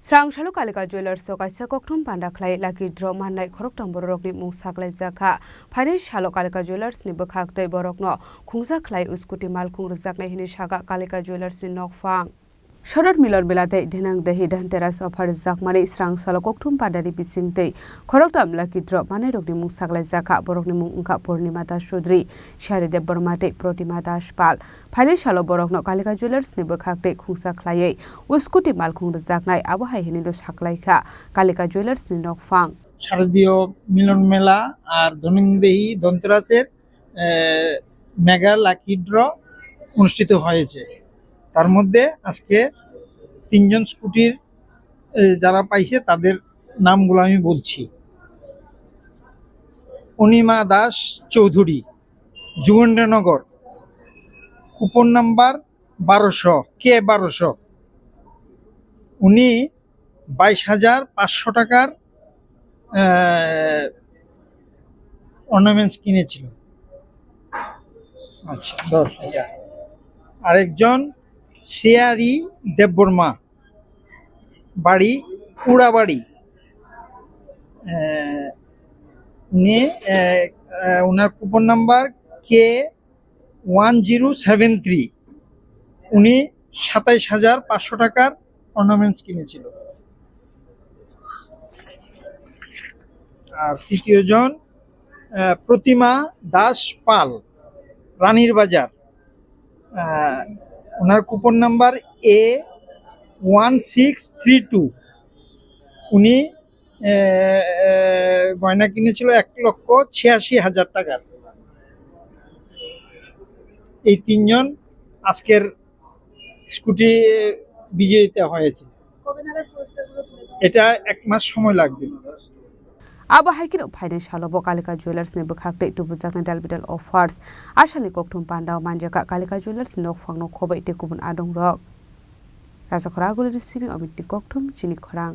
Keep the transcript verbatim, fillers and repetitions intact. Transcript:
Srang salo Kalika Jewellers o kaisa kokthum panda khlai lucky draw mannai khoroktham bororokni mung saklaijak kha. Phainai salo Kalika Jewellers ni bwkhak tei borokno khungsa khlai scooty malkhung rwjaknai hwnwi sakha Kalika Jewellers ni nokphang. Sodor Milon Mela tei Dhenang Dehi Dhanteras offer rwjakmani srang salo kokthum pandani bising tei khoroktham lucky draw mannairokni mung saklaijak kha. Borokni mung wngkha Purnima Das Chaudhary, Shari Debbarma tei Protima Das Pal. Phainai salo borokno Kalika Jewellers ni bwkhak tei khungsa khlaiwi scooty malkhung rwjaknai, abo hai hwnwi no saklaikha Kalika Jewellers ni nokphang. শারদীয় মিলন মেলা আর ধনঞ্জয়ী ধনতেরাসের, আহ, mega lucky draw অনুষ্ঠিত হয়েছে। তার মধ্যে আজকে তিনজন স্কুটির, আহ, যারা পাইছে তাদের নামগুলো আমি বলছি। অনিমা দাস চৌধুরী, যুগেন্দ্রনগর, কুপন নাম্বার বারোশো, কে বারোশো। উনি বাইশ হাজার পাঁচশো টাকার, আহ, অর্নামেন্টস কিনেছিল। আচ্ছা, ধর এটা। আরেকজন শ্রেয়ারি দেববর্মা, বাড়ি উড়াবাড়ি। আহ, উনি, আহ, আহ, ওনার কুপন নাম্বার কে ওয়ান জিরো সেভেন থ্রি। উনি সাতাইশ হাজার পাঁচশো টাকার অর্নামেন্টস কিনেছিল। আর তৃতীয় জন, আহ, প্রতিমা দাস পাল, রানীর বাজার। আহ, ওনার coupon number A one six three two. উনি, আহ, আহ, গয়না কিনেছিল এক লক্ষ ছিয়াশি হাজার টাকার। এই তিনজন আজকের স্কুটি বিজয়িতা হয়েছে। এটা এক মাস সময় লাগবে। Abo hai kheno phainai salo bo Kalika Jewellers ni bwkhak tei tubujaknai dalbidal offers. Asalni kokthum pandao manjakha Kalika Jewellers ni nokphangno khobai tei kubun adongrok. Rajakhora Agulini simi Amit ni kokthum chini khorang.